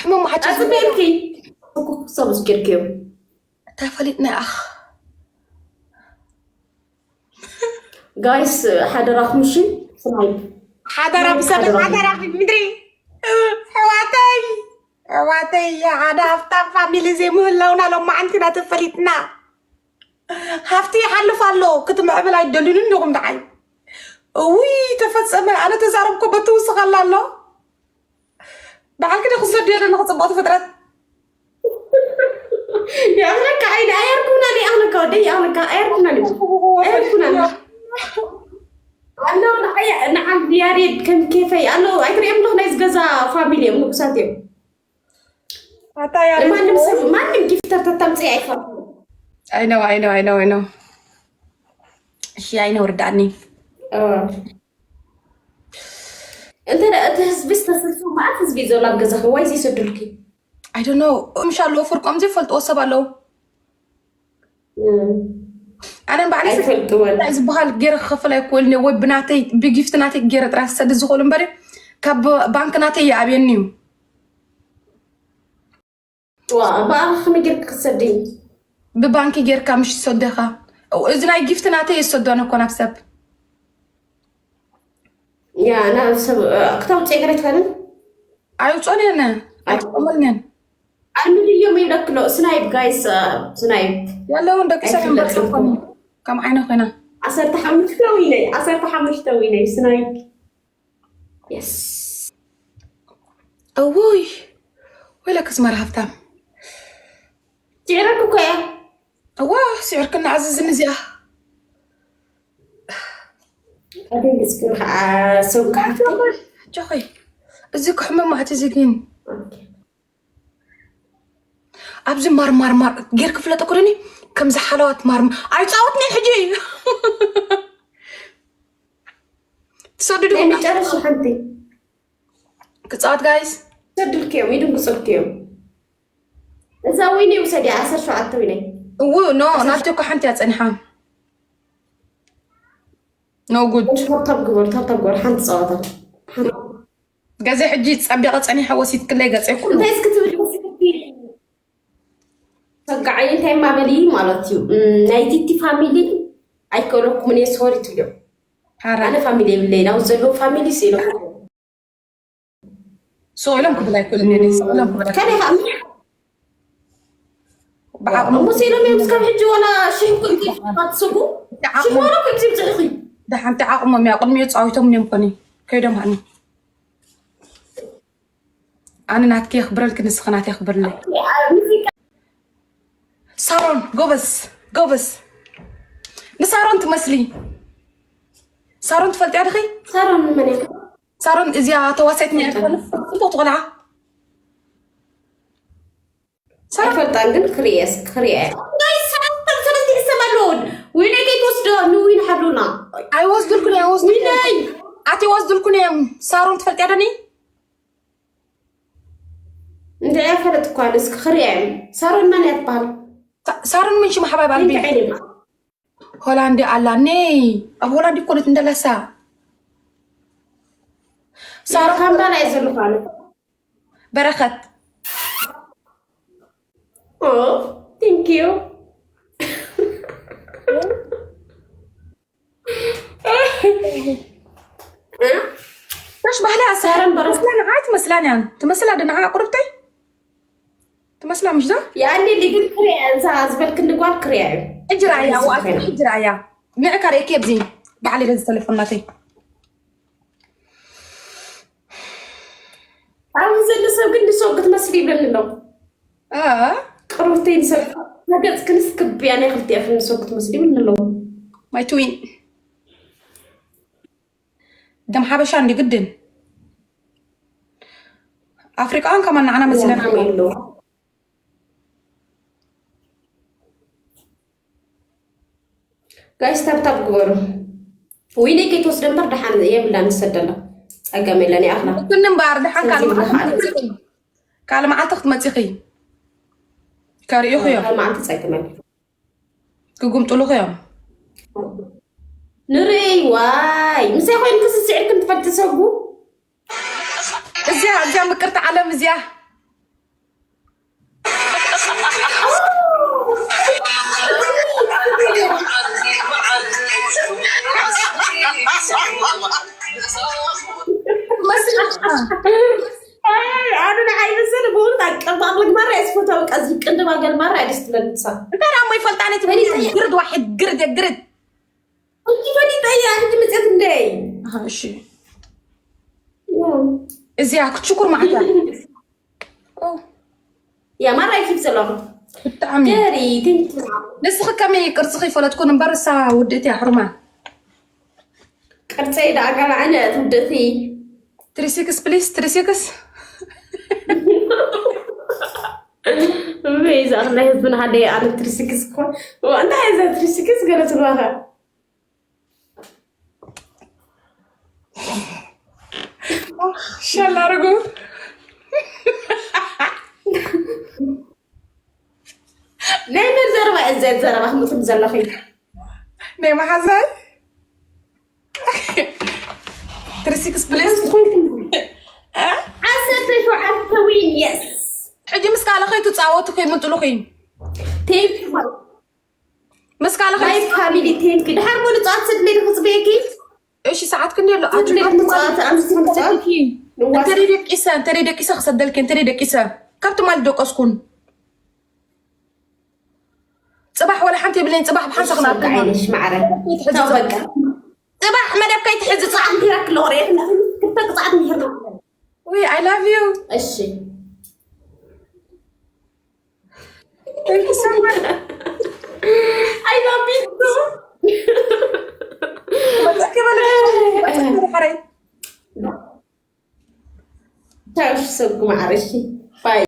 ሕመም መሓቸ ኣጽበልኪ። ኩኩ ሰብስ ጌርክዮ። እንታይ ፈሊጥና ኣኽ ጋይስ ሓደራኹም እሺ። ስናይ ሓደራ ብሰብ ሓደራ ምድሪ ኣሕዋተይ ኣሕዋተይ ሓደ ሃፍታም ፋሚሊ ዘይምህላውና ሎማዓንቲ ኢና ተፈሊጥና። ሃፍቲ ይሓልፍ ኣሎ ክትምዕብል ኣይደልዩን እንዲኹም ደዓይ። እውይ ተፈጸመ ኣነ ተዛረብኮ በቲ ውስኸላ ኣሎ። በዓልኪ ዶ ክሰድዮ ኣለና ክጽብቕቲ ፍጥረት ይኣኽለካ ኣይደ ኣየርኩና ይኣኽለካ ወደ ይኣኽለካ ኣየርኩና ኣየርኩና ኣሎ ንዓል ያሬድ ከም ኬፈይ ኣሎ ኣይትሪኦም ዶ ናይዚ ገዛ ፋሚሊ እዮም ንጉሳት እዮም ኣታ ያሬድ ማንም ሰብ ማንም ጊፍተር ተተምፅእ ኣይፈርዱ I know, I know, I know, I know. እሺ፣ I know ርዳእኒ። እንተ እቲ ህዝቢ ዝተሰሱ መዓት ህዝቢ ዘሎ ኣብ ገዛኹም ዋይ ዘይሰዱልኪ I don't know. ምሻ ኣለዎ ፍርቆም ዘይፈልጥዎ ሰብ ኣለዉ። ኣነ ባዕሊ ኣይፈልጥዎን እንታይ ዝበሃል ገይረ ክኸፍል ኣይክእልን እየ ወይ ብናተይ ብጊፍት ናተይ ገይረ ጥራሕ ክሰድ ዝኽእል እምበር ካብ ባንክ ናተይ ይኣብየኒ እዩ። ዋ ብኣኻ ከመይ ጌርክ ክትሰዲ ብባንኪ ጌርካ ምሽ ትሰደኻ እዚ ናይ ጊፍት ናተይ የሰዶ ነኮ ናብ ሰብ ያ ናብ ሰብ ክተውፅእ ገለ ትኸንን ኣይውፅኦን እየ ኣይጥቀመልንን ኣንድዮም ይብለክሎ ስናይብ ጋይስ ስናይብ ያለውን ደቂ ሰብ ኣይፍለጥን። ይበርኮኒ ከም ዓይነ ኮይና ዓሰርተ ሓሙሽተ ዊነይ ዓሰርተ ሓሙሽተ ዊነይ ስናይብ የስ እውይ ወይለክ ኣስመራ ሃፍታም ስዕረክ እኮ እያ እዋ ስዕርክና ኣዝዝን እዚኣ ኣደንግፅክን ከዓ ሰው ክሓፍቲ ጆኸይ እዚ ክሕመም ማዕት እዚ ግን ኣብዚ ማርማርማር ጌር ክፍለጥ እኮ ደኒ ከምዚ ሓለዋት ማርማ ኣይፃወትኒ ሕጂ ትሰድዱ ናይ መጨረሻ ሓንቲ ክፃወት ጋይስ ሰድልክዮም ይድንግፅልክዮም እዛ ወይነ ውሰድ ዓሰርተ ሸውዓተ ወይነ እው ኖ ናትዮ እኮ ሓንቲ እያ ፀኒሓ ኖ ጉድ ታብታብ ግበር ታብታብ ግበር ሓንቲ ፀዋታ ሓንቲ ገዜ ሕጂ ፀቢቐ ፀኒሐ ወሲድክለይ ገፀ ኩሉ እንታይ እስኪ ትብል ወሲድኪ ሰጋዓይ እንታይ ማበሊ ማለት እዩ እም፣ ናይ ቲቲ ፋሚሊ ኣይከለኩምን እየ ሶሪ ትብልዮ ሓራ ኣነ ፋሚሊ የብለይ ናው ዘለዉ ፋሚሊ ስኢሎም ስቕ ኢሎም ክብል ኣይክእልን እየ ስቕ ኢሎም ክብል ኣይክእልን ከመይ ከዓ ብዓቕሙ እሞ ስኢሎም እዮም እስካብ ሕጂ ዋላ ሽሕ እኮ እዩ ትስጉ ሽሕ ዋላ እኮ እዩ ዝብፅሕ ኢኺ ደሓንቲ ዓቕሞም እያ ቅድሚኡ ፃዊቶም እዮም ኮኒ ከይዶም ሃኒ ኣነ ናትኪ የኽብረልኪ ንስኺ ናት የኽብርለይ ሳሮን ጎበዝ ጎበዝ ንሳሮን ትመስሊ ሳሮን ትፈልጥያ ድኺ ሳሮን መን እያ ሳሮን እዚኣ ተዋሳይት ናይ ጽቡቅ ትቆልዓ ኣይፈልጣን ግን ክርእየስ ክርእየ ሰለስተ ሰብ ኣለውን ዊነይ ከይትወስዶ ንዊን ሓሉና ኣይወስድልኩን እየ ኣይወስድልኩን ዊነይ ኣቲ ወስድልኩን እዮም ሳሮን ትፈልጥያ ደኒ እንድዒ ፈለጥ እኳ ንስ ክኽርእያ እዮም ሳሮን መን እያ ትበሃል ሳሮን ምን ሽማ ሓባይ ባልቢ እንታይ ዓይነት ሆላንዲ ኣላ ኔይ ኣብ ሆላንዲ ኮነት እንደለሳ ሳሮን ካምባላ እየ ዘለኹ ኣነ በረኸት ቴንክ ዩ مش ባህላ ሳረን በረስ ትመስላ ንዓይ ትመስላን እያን ትመስላ ዶ ንዓ ቁርብተይ ትመስላ ምሽ ዶ ያኔ ሊግን ክሪያ እዛ ዝበልክኒ ጓል ክሪያ እዩ ሕጂ ራእያ ዋት ሕጂ ራእያ ንዕካ ርእኪ ኣብዚ ባዕሊ ለዚ ተሌፎን ናተይ ኣብዚ ዘሎ ሰብ ግን ንሰው ክትመስል ይብለኒ ኣሎ አ ቅርብተይ ንሰብ መገፅክንስ ክብያ ናይ ክልቲኣኽን ንሰው ክትመስል ይብለኒ ኣለዉ ማይ ትዊን ደም ሓበሻ እንዲ ግድን ኣፍሪቃን ከማን ንዓና መስለና ኣለዉ ጋይስ ታብታብ ግበሩ ዊነይ ከይትወስደ እምበር ደሓን የብላ ንሰደላ ፀገም የለን ይኣኽላ ግን እምበኣር ደሓን ካልእ መዓልቲ ክትመፂኺ ካልእ መዓልቲ ክትመፂኺ ከርእዩኺ እዮም ካልእ መዓልቲ ፀገም የለን ክጉምጥሉኺ እዮም ንርኢ ዋይ ምሳይ ኮይኑ ክስስዕርክን ትፈልጢ ሰጉ እዚኣ እዚኣ ምቅርቲ ዓለም እዚኣ ኣነ ንዓይ መሰለ ብእውነት ኣቀማቕልግ ማራ እየ ዝፈትዋ። በቃ እዚ ቅንድባ ገል ማራ እየ ደስ ትብለኒ ንሳ። እንታይ ደኣ እሞ ይፈልጣ ነቲ ግርድ ዋሕድ ግርድ ግርድ። እንጂ ፈሊጠ እየ፣ ሕጂ መፅየት እንደይ። ኣሃ፣ እሺ። እዚኣ ክትሽኩር ማዕታ። ኦ። ያ ማራ ይፊት ዘለኹ። ብጣዕሚ። ገሪ፣ ቴንኪ። ንስኺ ከመይ ቅርጽኺ ይፈለጥኩን እምበር እሳ ውድእቲ እያ ሕሩማ። ቅርጸይ ደኣ ጋላ ዓይነት ውድእቲ። ትሪ ሲክስ ፕሊስ፣ ትሪ ሲክስ። እመይ፣ እዛ ናይ ህዝብና ሃደይ ኣነ ትሪ ሲክስ እኮ። ዋ፣ እንታይ እዛ ትሪ ሲክስ ገለ ትብላኻ? ሸላ ርጉም። ናይ መን ዘረባ እዩ ዘ-፣ ዘረባ ክትምፅእ ዘለኺ? ናይ መሓዛይ? ትሪ ሲክስ ፕሊስ። ዓሰርተ ሸውዓተ ዊን፣ የስ። ሕጂ ምስ ካልእ ከይትፃወቱ ከይምንጥሉኺ። ቴንክ ዩ። ምስ ካልእ ማይ ፋሚሊ ቴንክ ዩ። ድሓር ሙሉ ጸዋት ስድለይ ክጽበየኪ። እሺ፣ ሰዓት ክንደይ ኣሎ? ስድለይ ክጽበየኪ። ንዋስ። እንተ ደይ ደቂሰ፣ እንተ ደይ ደቂሰ ክሰደልኪ፣ እንተ ደይ ደቂሰ። ካብ ትማሊ ደቀስኩን። ጽባሕ ወላ ሓንቲ የብለይን፣ ጽባሕ ብሓንሳእ እሺ፣ ክንኣክል ማለት። ዓይነሽ ማዕረ። ትሕጂ ቻው፣ በቃ። ጽባሕ መደብ ከይትሕዚ፣ ጽባሕ ምሂራ ክለወረ፣ ክልተ ጽዓት ምሂርና። ውይ፣ I love you። እሺ። Thank you so much. I love you too. መጸኪ በለ፣ መጸኪ በለ፣ ሓረይ። ቻው፣ እሺ፣ ሰጉ ማዕረ፣ እሺ። ባይ።